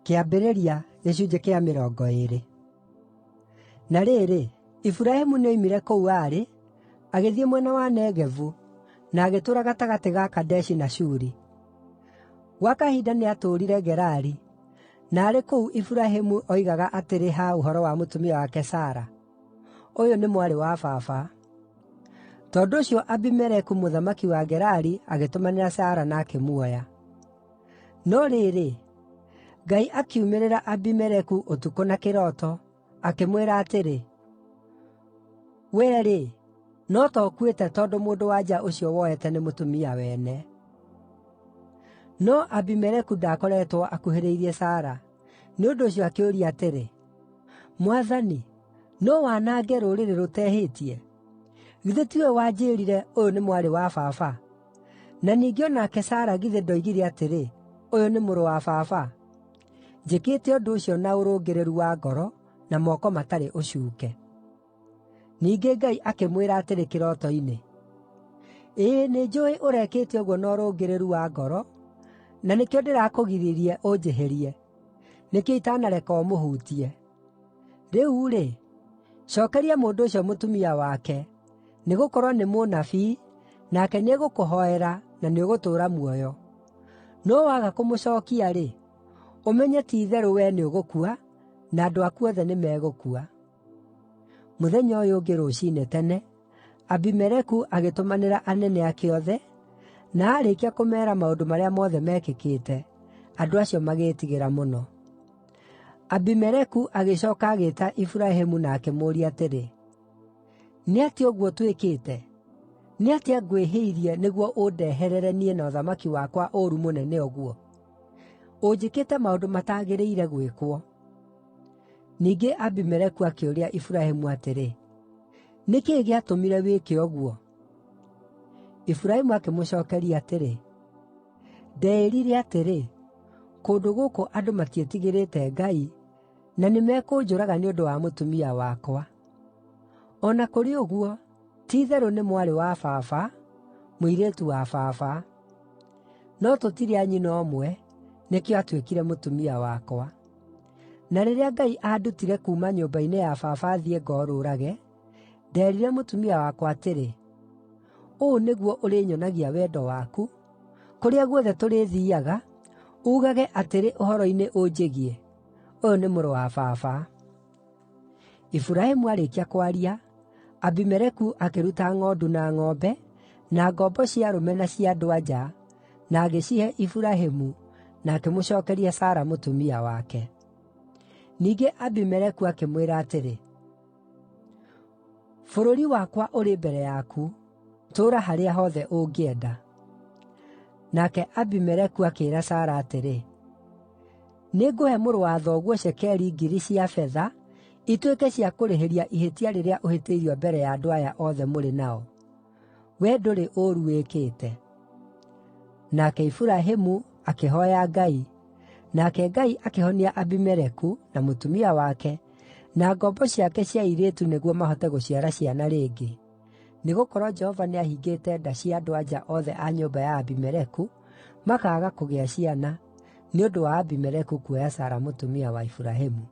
Kĩambĩrĩria gĩcunjĩ kĩa 20. Na rĩrĩ, Iburahĩmu nĩoimire kũu aarĩ, agĩthiĩ mwena wa Negevu, na agĩtũũra gatagatĩ ga Kadeshi na Shuri. Gwa kahinda nĩatũũrire Gerari, na arĩ kũu Iburahĩmu oigaga atĩrĩ ha ũhoro wa mũtumia wake Sara, “Ũyũ nĩ mwarĩ wa baba.” Tondũ ũcio Abimeleku mũthamaki wa Gerari agĩtũmanĩra Sara na akĩmuoya. No rĩrĩ, Ngai akiumĩrĩra Abimeleku ũtukũ na kĩroto, akĩmwĩra atĩrĩ, “Wee-rĩ, no ta ũkuĩte tondũ mũndũ-wa-nja ũcio woete nĩ mũtumia wene.” No Abimeleku ndaakoretwo akuhĩrĩirie Sara; nĩ ũndũ ũcio akĩũria atĩrĩ, “Mwathani, no wanange rũrĩrĩ rũtehĩtie? Githĩ tiwe wanjĩĩrire, ‘Ũyũ nĩ mwarĩ wa baba’? Na ningĩ o nake Sara githĩ ndoigire atĩrĩ, ‘Ũyũ nĩ mũrũ wa baba’? Njĩkĩte ũndũ ũcio na ũrũngĩrĩru wa ngoro, na moko matarĩ ũcuuke.” Ningĩ Ngai akĩmwĩra atĩrĩ kĩroto-inĩ, “Ĩĩ nĩnjũũĩ ũrekĩte ũguo na ũrũngĩrĩru wa ngoro, na nĩkĩo ndĩrakũgiririe ũnjĩhĩrie; nĩkĩo itanareka ũmũhutie. Rĩu-rĩ, cookeria mũndũ ũcio mũtumia wake, nĩgũkorwo nĩ mũnabii, nake nĩegũkũhoera, na nĩũgũtũũra muoyo. No waga kũmũcookia-rĩ, ũmenye ti-itherũ wee nĩũgũkua, na andũ aku othe nĩmegũkua.” Mũthenya ũyũ ũngĩ rũciinĩ tene, Abimeleku agĩtũmanĩra anene ake othe, na aarĩkia kũmeera maũndũ marĩa mothe meekĩkĩte, andũ acio magĩĩtigĩra mũno. Abimeleku agĩcooka agĩĩta Iburahĩmu na akĩmũũria atĩrĩ, “Nĩ atĩa ũguo ũtwĩkĩte? Nĩ atĩa ngwĩhĩirie nĩguo ũndeherere niĩ na ũthamaki wakwa ũũru mũnene ũguo? Ũnjĩkĩte maũndũ matagĩrĩire gwĩkwo.” Ningĩ Abimeleku akĩũria Iburahĩmu atĩrĩ, “Nĩ kĩĩ gĩatũmire wĩke ũguo?” Iburahĩmu akĩmũcookeria atĩrĩ, “Ndeĩrire atĩrĩ, ‘Kũndũ gũkũ andũ matiĩtigĩrĩte Ngai, na nĩmekũnjũraga nĩ ũndũ wa mũtumia wakwa.’ O na kũrĩ ũguo, ti-itherũ nĩ mwarĩ wa baba, mũirĩtu wa baba; no tũtirĩ a nyina ũmwe, nĩkĩo aatuĩkire mũtumia wakwa. Na rĩrĩa Ngai aandutire kuuma nyũmba-inĩ ya baba thiĩ ngorũũrage, ndeerire mũtumia wakwa atĩrĩ, ‘Ũũ nĩguo ũrĩnyonagia wendo waku: Kũrĩa guothe tũrĩthiiaga, uugage atĩrĩ ũhoro-inĩ ũnjĩgiĩ, “Ũyũ nĩ mũrũ wa baba.” ’ Iburahĩmu aarĩkia kwaria, Abimeleku akĩruta ng'ondu na ng'ombe, na ngombo cia arũme na cia andũ-a-nja, na agĩcihe Iburahĩmu, na akĩmũcookeria Sara mũtumia wake. Ningĩ Abimeleku akĩmwĩra atĩrĩ, “Bũrũri wakwa ũrĩ mbere yaku; tũũra harĩa hothe ũngĩenda.” Nake Abimeleku akĩĩra Sara atĩrĩ, “Nĩngũhe mũrũ wa thoguo cekeri 1,000 cia betha ituĩke cia kũrĩhĩria ihĩtia rĩrĩa ũhĩtĩirio mbere ya andũ aya othe mũrĩ nao. Wee ndũrĩ ũũru wĩkĩte.” Nake Iburahĩmu akĩhooya Ngai, nake Ngai akĩhonia Abimeleku, na mũtumia wake, na ngombo ciake cia airĩtu nĩguo mahote gũciara ciana rĩngĩ, nĩgũkorwo Jehova nĩahingĩte nda cia andũ-a-nja othe a nyũmba ya Abimeleku makaaga kũgĩa ciana, nĩ ũndũ wa Abimeleku kuoya Sara mũtumia wa Iburahĩmu.